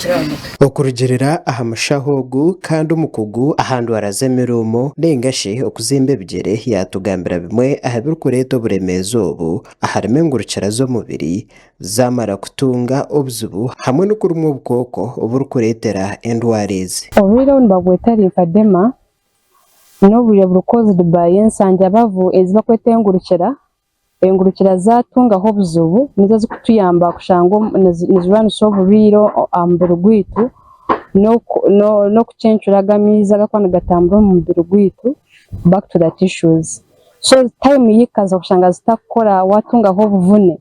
Engurukira aha mutwe. Okurugiirira aha mushaho ogu kandi omukugu aha ndwara z'emiruumo nainga shi okuzimba ebigyere yaatugambira bimwe aha birikureeta oburemeezi obu aharimu engurukira z'omubiri zaamara kutunga obuzibu hamwe n'okurumwa obukooko oburikureetera endwara ezi. Oburwaire obu nibabweta lymphedema, n'oburwaire buri caused by ensanjabavu ezi barikweta engurukira Engurukira zaatungaho obuzibu nizo zikutuyamba kushanga nizirwanisa oburwaire aha mubiri gwaitu n'okucencura ago amaizi agarikuba nigatambura omu mubiri gwaitu back to the tissues. So time y'ekaza kushanga zitakukora waatungaho obuvune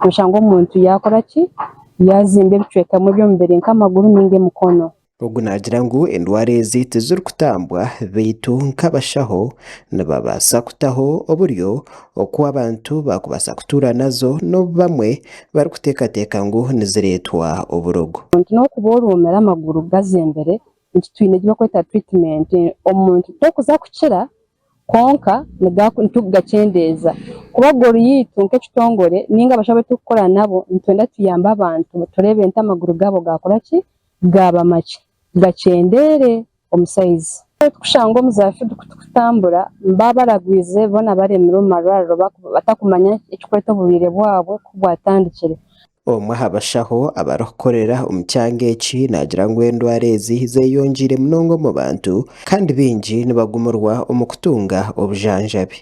noshanga omuntu yaakora ki, yaazimba ebicweka bimwe by'omubiri nk'amaguru ninga emikono. Ogu naagira ngu endwara ezi tizirikutambwa beitu nk'abashaho nibabaasa kutaho oburyo oku abantu baakubaasa kutuura nazo n'obu bamwe barikuteekateeka ngu nizireetwa oburogo. Omuntu n'okuba oruumire amaguru gazembere nitwine eki barikweta treatment omuntu tokuza kukira kwonka nitugakyendeeza kuba goal yaitu nk'ekitongore ninga abashaho abu turikukora nabo nitwenda tuyambe abantu tureebe nti amaguru gaabo gaakora ki gaaba makye gakyendeere omu sayizi. Tikushanga omu za field ku tukutambura baaba baragwize boona baremire omu marwariro batakumanya ekirikwetwa oburwaire bwabo ku bwatandikire. Omwe aha bashaho abarikukorera omu kyanga eki naagira ngu endwara ezi zeyongyeire munonga omu bantu kandi baingi nibagumirwa omu kutunga obujanjabi.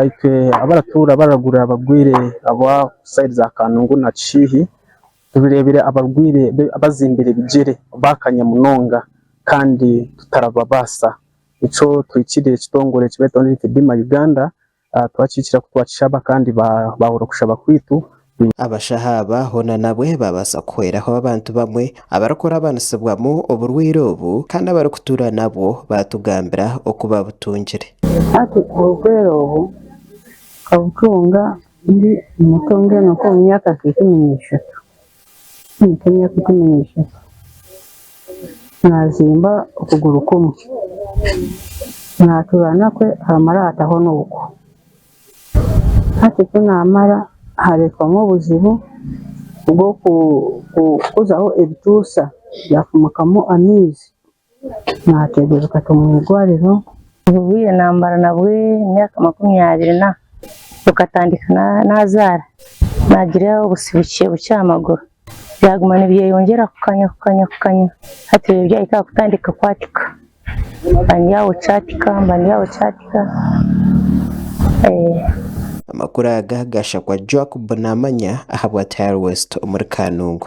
Itwe abaratuura baragura abarwaire aba sayidi za Kanungu na Kishiihi Tubireebire abarwaire abazimbire ebigyere baakanya munonga kandi tutarababaasa. Nikyo tuhikire ekitongore eki beeta Lymphedema Uganda twakihikira ku twakishaba kandi baahurira okushaba kwaitu. Abashaho aba hoona nabwe baabaasa kuhweraho abantu bamwe abarikurabanisibwamu oburwaire obu kandi abarikutuura nabwo baatugambira oku babutungire. Hati oburwaire obu nkabutunga Ndi muto mbwenu nk'omu myaka nka 13, nk'emyaka 13, naazimba okuguru kumwe, naatuura nakwe hamara hatahona okwo. Hati ku naamara hareetwamu obuzibu bw'okuzaho ebituusa byafumukamu amaizi. Naateerwa bikata omu irwariro. Oburwaire naamara nabwo emyaka 20 na, bukatandika naazaara, naagira obusi bukye bukye aha maguru, byaguma nibyeyongyera kukanya kukanya kukanya hati byahika aha kutandika kwatika, mba ndi aho kyatika mba ndi aho kyatika. Amakuru aga gashakwa Joaqub Namanya ahabwa Tile West omuri Kanungu.